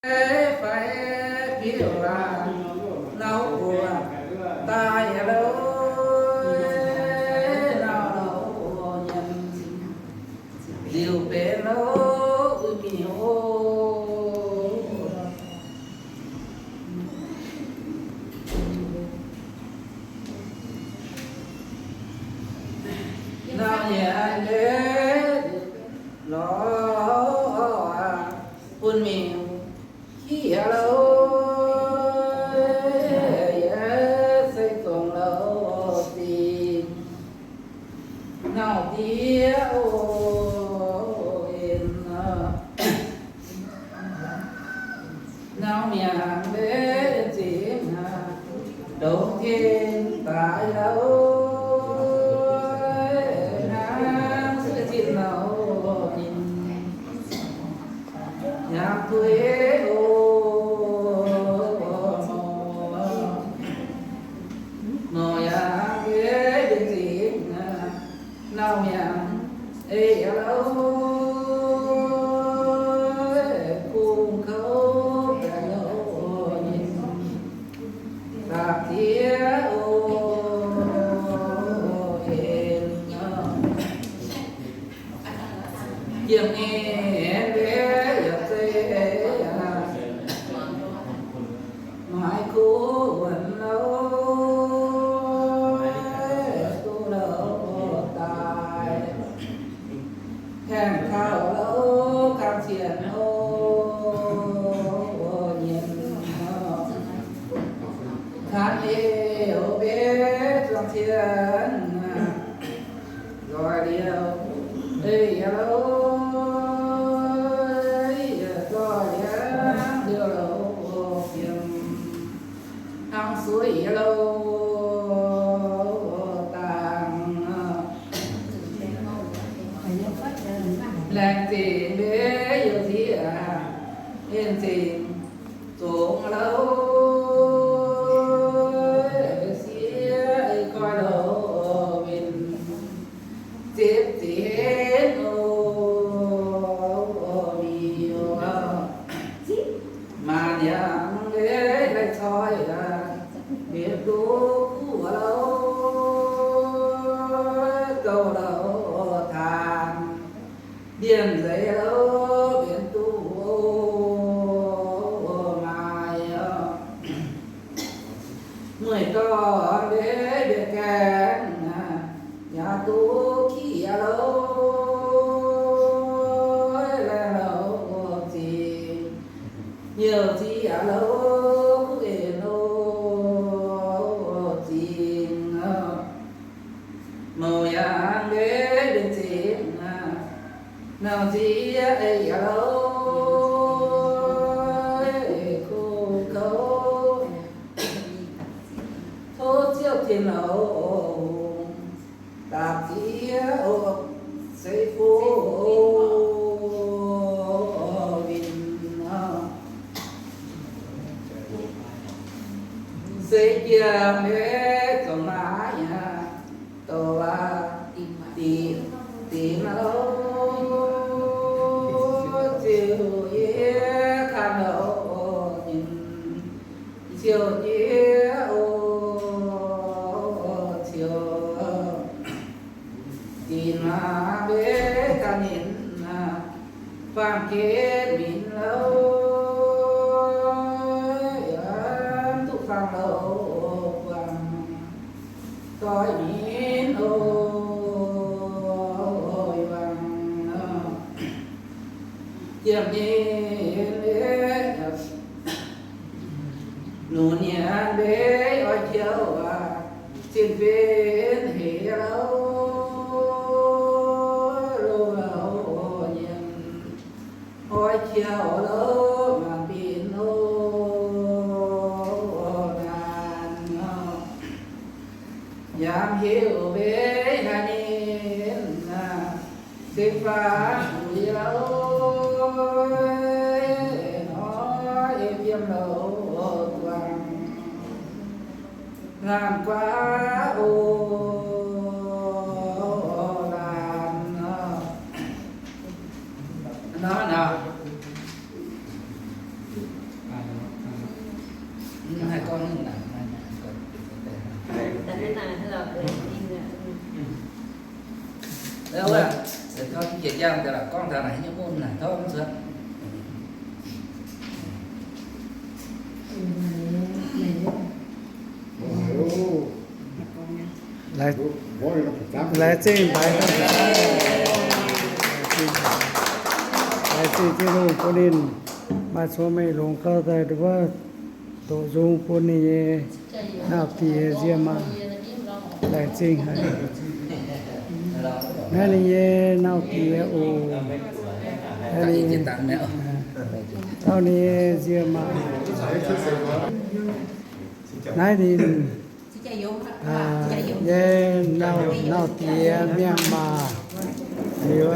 fai biouv aac, nau buoz daaih louv, nau louv nyiemc, liuz benx louv uix miuc. Nau nyanc lorz bun miuc qiex louv, se zongc louv zingh. Nauc ndiev oc en, nauc mi'aqv mbe zingh, ndongc tin daaih louv, hnangv suiv zinh louv ninh. Yangh tuix oc, mouz yaac mbe zingh, nauc mi'aqv ei louv, kungx kouv baeqc louv ninh. Dapc ziex oc en, jiem nyei mbe yaac zeiz maaiz kuv wuonc louv, duqv louv daaih. Haengh kaux louv kang cien oc nyiemc, kan liouc mbe zuangx cien, nzoih liouh ei louv, nzoih liouh liouh louv fiem, hnangv suiv louv dangh. Laengz zingh mbe youh nziex, en zingh zongx louv, siev ei koi louv win, zipv zinh oc miuc. Maanc yaac mv leiz coi, mbienx duqv kuv louv, douh louv taanx, ndienh nzeix louv mbienx duqv maaiz. Mueiz dorh mbe mbienx gaengh, yaac duqv qiex louv, laengh louv zingh, youh nziex louv kuv en louv zingh. Mouz yaac mbe mbienx zingh, nauc nziex ei yaac louv, kungx kouv tov Ziouv Tin-Hungh dapc ziex oc, seix fuqv winh, seix jiex mbe zongc naaiv yaac douc aac, dinc louv, ziouc yie kanh louv ninh, ziouc jiex oc, ziouc dinc maah mbe ganh ninh, faang-genv minc louv, yaac duqv faang louv buangh doix minc oc, yuangc jiem nyei lunx nyanc mbe oix qiouv aac, zinh benx heix louv, loz-louv nyiemc, oix qiouv louv maanc binc oc, naanc nor. Yaac mv hiuv mbe haaix nyungc, se faanh uix louv, nor ei fiem louv duangc, laanh guaav oc, laanh nor. Nor, nor. Laengz, laengz zingh mbaix, laengz zingh Tin-Hungh bun ninh maaih cong-mengh longx gau daaih wuov doqc nzung bun ninh nyei nauz diex nziemx maah. Laengz zingh haic. Naaiv ninh nyei nauz diex oc. Naaiv ninh, taux ninh nyei nziemx maah. Naaiv ninh nyei nauz, nauz diex miangh maac liuz,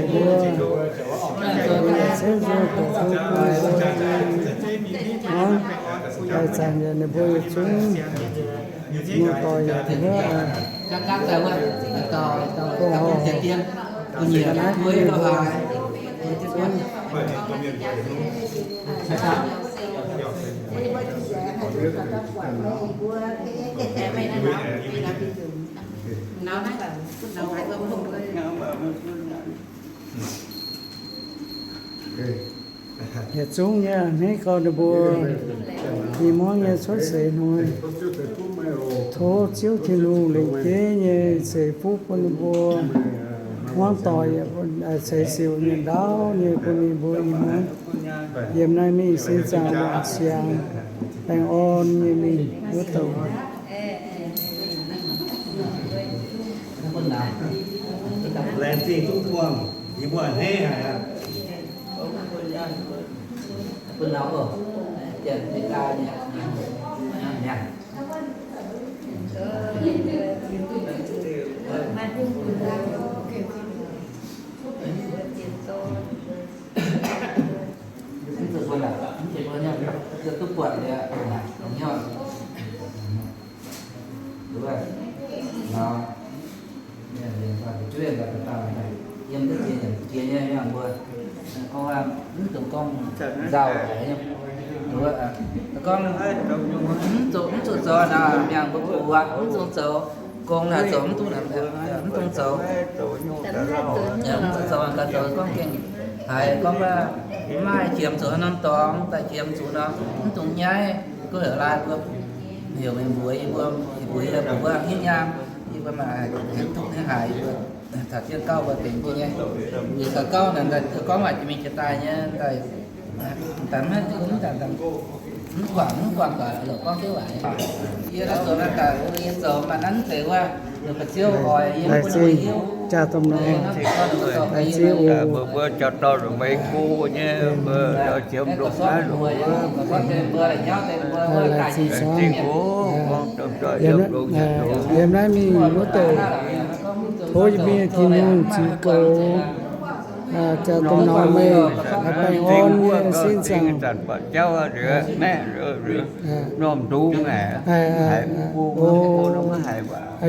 mbuo, mbuo, mbuo, hnangv, zanc yaac ninh mbuo yietc zungv, muoz-doic yaac wuov, yietc zungv nyei hneiv gau ninh mbuo i hmuangv nyei cuotv seix hnoi. Tov Ziouv Tin-Hungh lengc jeiv nyei ceix fuqv bun ninh mbuo. Hmuangv doic ceix siouc nyienx ndaauv nyei bun ninh mbuo i hmuangv yiem naaiv mingh sin zaangc wangc siangx, baengh orn nyei mingh wuov douc. Laengz zingh duqv buangh, yie mbuo a'hneiv haic aqv. Gorngv mv zuqc zoux nor, miangh mbuo buatc mv dungx zoux, gong naaic zoux mv duqv, mv dungx zoux, mv zuqc zoux ganh zoux gorngv gengh haiz gorngv mv maaih qiemx zuqc haaix norm dorngx daaih qiemx zuqc nor, mv dungx nyaiv. Gorngv heuc laai mbuo, heuc meih mbuox yie mbuo, mbuox yie mbuo hitv nyaam, yie mbuo maaih duqv haaix yie mbuo taux jienv gauh mbuo benx jienv nyei. Liuz gauh gauh naaic gorngv waac jiex mingh jiex daaih nyei daaih, daaih maiv mv guangc mv guangc guaax longc gorngv jienv waac. Yie naaiv zoux naaiv daaih yie zoux maaih nanv deix wuov, ba'ziouv oix yie mbuo hiuv jaa domh nor, laengz zingh oc. Mbuo jaa dorh longc meih go nyei, mbuo qiemx longc naaiv longc wuov, laengz zingh camv. Yiem naaiv mingh wuov douc, tov yie mbuo nyei Tin-Hungh ziux goux jaa domh nor meih, baengh orn nyei sin zaangc. Norm ndung aqv.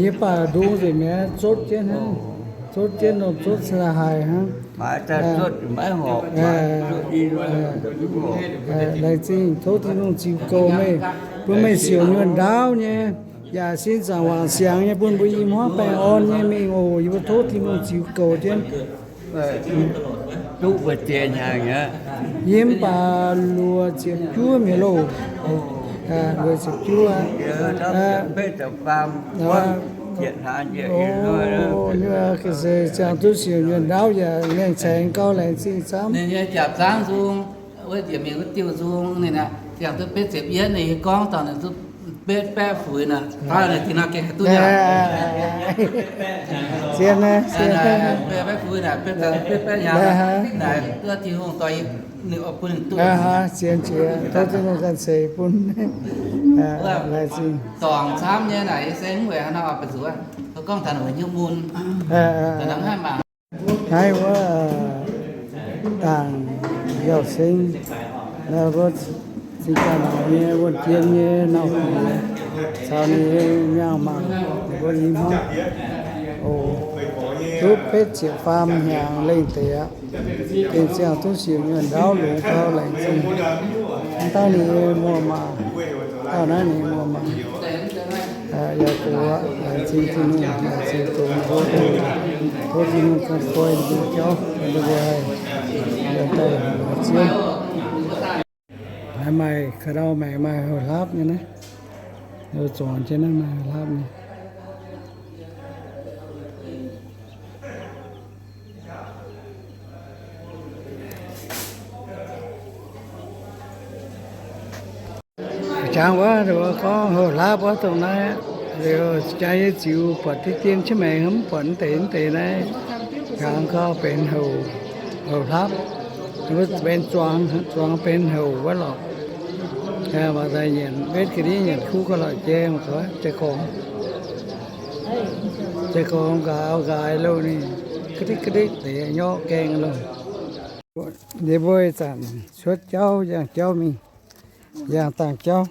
Yie baac ndung nzengc mi'aqv, zotv jienv hnangv, zotv jienv norm zotv cingx haic hnangv. Laengz zingh tov Tin-Hungh ziux goux meih, bun meih siouc nyuonh ndaauv nyei, yaac sin zaangc wangc siangx nyei, bun mbuo i hmuangv baengh orn nyei mingh oc. Yie mbuo tov Tin-Hungh ziux goux jienv. Duqv mbu'ziex hnyangx aqv. Yie mv baac luoqc ziepc juov mi'aqv loh. Luoqc ziepc juov. Ziangh duqv siouc nyuonh ndaauv yaac ngaengc caengx gauh laengz zingh camv. Ninh nyei jaax zaangv nzung, wuov njiec mingh wuov diuh nzung ninh aqv, ziangh duqv betv ziepc yietv, ninh gorngv taux ninh duqv betv baeqv fuix naaic, taux ninh dingh nor gengh haih duqv nyei. Zien, baeqv fuix naaic, betv baeqv hnyangx naaic, duqv Tin-Hungh dorh ninh bun ninh duqv. Zien jiex, tov Tin-Hungh ganh ceix bun. Laengz zingh. Dorngc camv nyei naaic, yie se mv weic haaix nor oix ba'zuqc, gorngv taux ninh weic hnyouv mun. Naaiv wuov, dangc Yauh Seng, naaiv wuov zinh ganh nyei wuonh jien nyei nauc, caux ninh nyaanh mangc, ninh mbuo i hmuangv, oc, duqv betv ziepc faam hnyangx lengh deix aqv. Gengh ziangh duqv siouc nyuonh ndaauv longx gauh laengz zingh. Dauh ninh muoz-maah, dauh naaiv ninh muoz-maah. Yaac gox aqv, laengz zingh Tin-Hungh, laengz zingh zoux mbuo, tov Tin-Hungh ganh guai mbuo jauv, mbuo haih daaih lorz Ziouv. Maaih ka'ndau maengc maaih houc hlapv nyei naaiv, zuangx jienv naaiv maaih houc hlapv nyei. Jangx wuov, gorngv houc hlapv wuov dongh naaiv, liuz jaa nyei ziux buatc deix dien jienv maengx, mv buatc mv deix mv deix naaiv, jangx gau benx houc, houc hlapv, benx zuangx, zuangx benx houc wuov lorqc. Maaih daaih nyanc wetv ga'ndiev nyanc kuv ga'lorqc jai, mangc gaax, jai gorngx, jai gorngx nqa'haav nqa'haav loh ninh, ga'dikv ga'dikv deix nyorqv gaeng loh. Yie mbuo ih zanc cuotv jauv, yangh jauv mingh, yangh dangh jauv.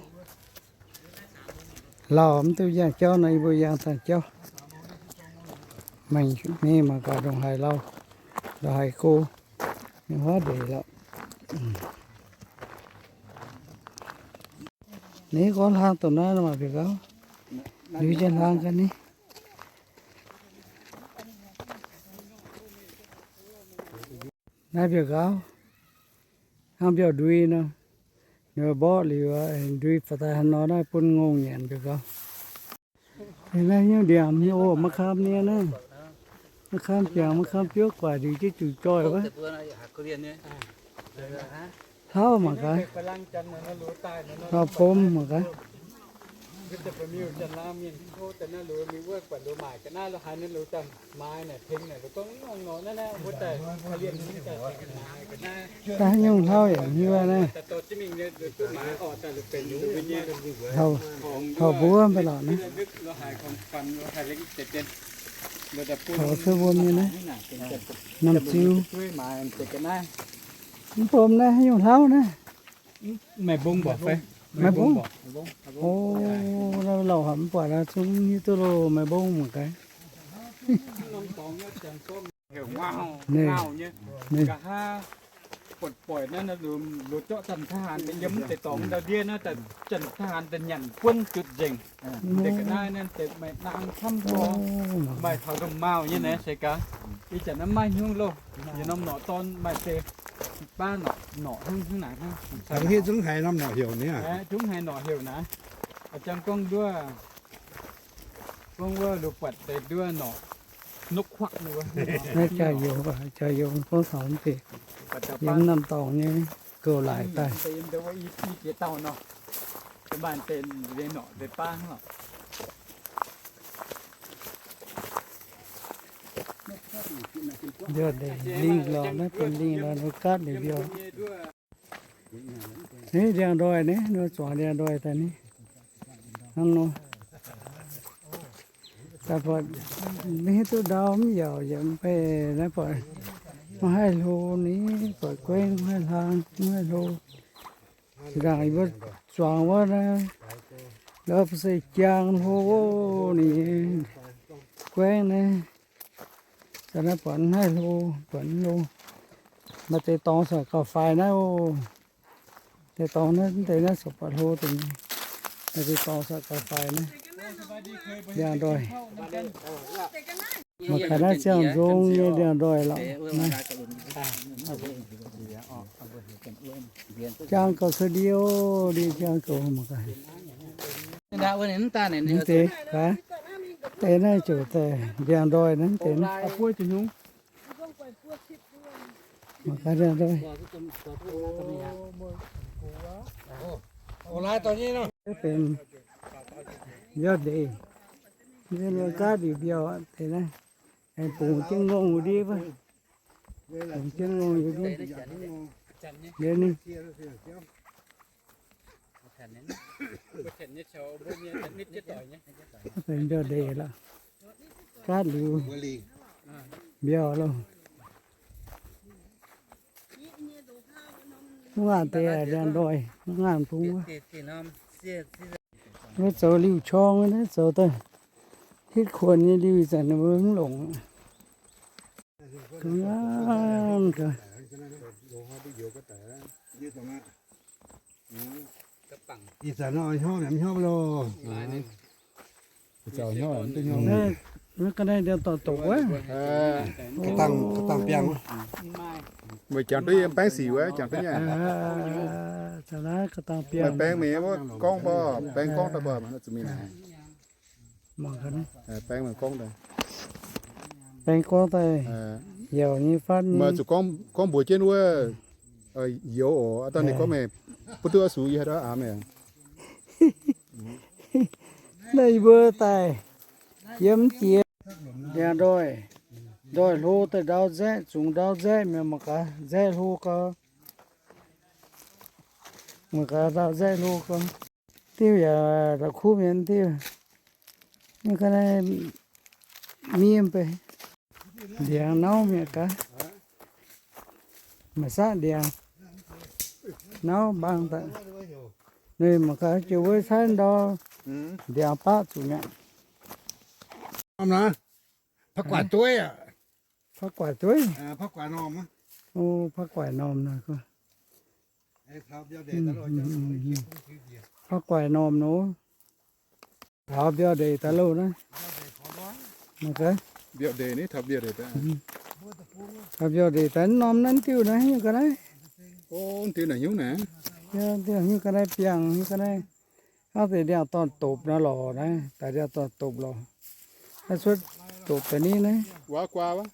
Lauh mv duqv yangh jauv nor, yie mbuo yangh dangh jauv. Mingh mangc gaax ndongc haaix lauh, ndongc haaix go, mingh huaav ndeic lorqc. Ninh gorngv hlang dongh naaiv nor maah, bieqc gauh liuz jienv hlang ga'naaiv. Naaiv mbiauh gauh, hnangv mbiauh ndui nor, ninh mborqv liuz ndui ba'daaih haaix nor naaiv bun ngongh nyanc mbiauh gauh. Naaiv nyungc ndiangx nyei oc, ma'kam nie naaiv. Ma'kam jangx, ma'kam biouv guaaic ndiuc jienv juc joih wuov. Hlauv mangc gaax, hlauv pom mangc gaax. Daaih nyungc hlauv yaac hiuv naaiv. Taux mbuo mv baac lorqc naaiv. Taux cuotv wuom nyei naaiv. Norm ziu. Mv bom naaiv haaix nyungc hlauv naaiv? Maiv mbong. O, naaiv lauh haic mv buatc aqv, zungv hiuv duqv loh, maiv mbong mangc gaax. Ninh, ninh, buatc boic naaiv, loz-zorqv zanc taahan deix yiem deix dorngx ndau ndiev naaiv, zanc taahan deix nyanc buonv jutc nzengc. Deix ga'naaiv naaiv deix maaih naang camv gorx, maaih taux ndomh maauh nyei naaiv se gaax. Ih zanc naaiv maiv hnyungv loh, yietc norm norqc dorn maaih deix baav norqc, norqc hnangv, hnangv naaic hnangv. Zungv haiz norm norqc heuc naaiv. Zungv haiz norqc heuc naaiv. A'jang gorngv nduov, gorngv wuov loz-buatc deix nduov norqc, nokv huaqv nduov. Naaiv jaa-youz, jaa-youz gorngv taux mv deix yiem norm dorngx nyei goux laaix daaih. Mbiauh ndeic lingh lorqc, naaiv benx lingh lorqc, nor gaatv liuz mbiauh. Naaiv ndiangx-ndoih naaiv, nor zuangx ndiangx-ndoih daaih naaiv. Hnangv nor, daaih buatc maiv hiuv duqv ndau mv yaac yaac mv bei naaiv buatc maiv haih hlo ni, buatc guengv maiv haih hlang, maiv haih hlo. Zinh ndaangc yie mbuo zuangx wuov naaiv, la'ba'se jang hlo ni, guengv naaiv. Daaih naaiv buatc mv haih hlo, buatc mv hlo. Maaih deix dorngx corc gauh faix naaiv oc. Deix dorngx naaiv, mv deix naaiv corc buatc hlo deix. Maaih deix dorngx corc gauh faix naaiv. Ndiangx-ndoih. Mangc gaax naaiv ziangh nzong nyei ndiangx-ndoih lorqc. Jang gauh cou ndie oc, ndie jang gauh mangc gaax. Mv deix, deix naaiv ziouc daaih ndiangx-ndoih naaiv deix naaiv. Mangc gaax ndiangx-ndoih. Benx mbiauh ndeic. Mv gaatv liuz mbiauh deix naaiv. Aengx bungx jienv ngongh wuov ndiev wuov. Bungx jienv ngongh wuov ndiev. Liuz ninh benx mbiauh ndeic lorqc. Gaatv liuz mbiauh loh. Mv ngaanc deix ndiangx-ndoih, mv ngaanc bung wuov. Wuov zoux liuh qorng naaiv, zoux daaih hitv kuonx nyei liuh ih zanc ninh mbuo mv longc. Ngaanc gaax. Ih zanc nor hnyouv mv hnyouv loh. Ih zanc hnyouv mv duqv hnyouv. Naaiv ga'naaiv ndiangx-dorn doqc wuov. Ga'dangh biangh. Meih jangx duqv yiem baeng sic wuov, jangx duqv nyei. Meih baeng mingh wuov gorngv mbuo, baeng gorngv daaih mbuo zuqc mingh naaic. Baeng mingh gorngv daaih. Baeng gorngv daaih. Yaac nyei fatv nyei. Meih zuqc gorngv mbuox jienv wuov youz oc, aa dangh ninh gorngv meih butv duqv oix sux yie haaix dauh aav meih. Naaiv yie mbuo daaih yiem jiex ndiangx ndoih, ndoih hlo daaih ndau nzaeqv, zungx ndau nzaeqv mi'aqv, mangc gaax nzaeqv hlo gau. Mangc gaax ndau nzaeqv hlo gau. Diuh yaac la'kuqv mienh diuh. Ninh ga'naaiv mienh bei ndiangx nauv mi'aqv gaax. Maaih saqv ndiangx nauv mbaang daaih. Ninh mangc gaax jiex wuov caaiv ndau ndiangx baqv zuqc mi'aqv. Norm naaiv, ผักกวาด dueiv aqv. ผักกวาด dueiv? ผักกวาด norm. O, ผักกวาด norm naaiv. ผักกวาด norm nor. Taux mbiauh ndeic daaih loh naaiv. Mbiauh ndeic naaiv, taux mbiauh ndeic daaih. Taux mbiauh ndeic daaih norm naaiv diuh naaiv nyungc ga'naaiv. O, diuh naaiv nyungc naaiv. Diuh nyungc ga'naaiv biangh nyungc ga'naaiv. Hnangv deix ndiangx-dorn dopc naaiv lorqc naaiv, daaih ndiangx-dorn dopc lorqc. Naaiv cuotv dopc daaih ni naaiv. Wuov guaa wuov.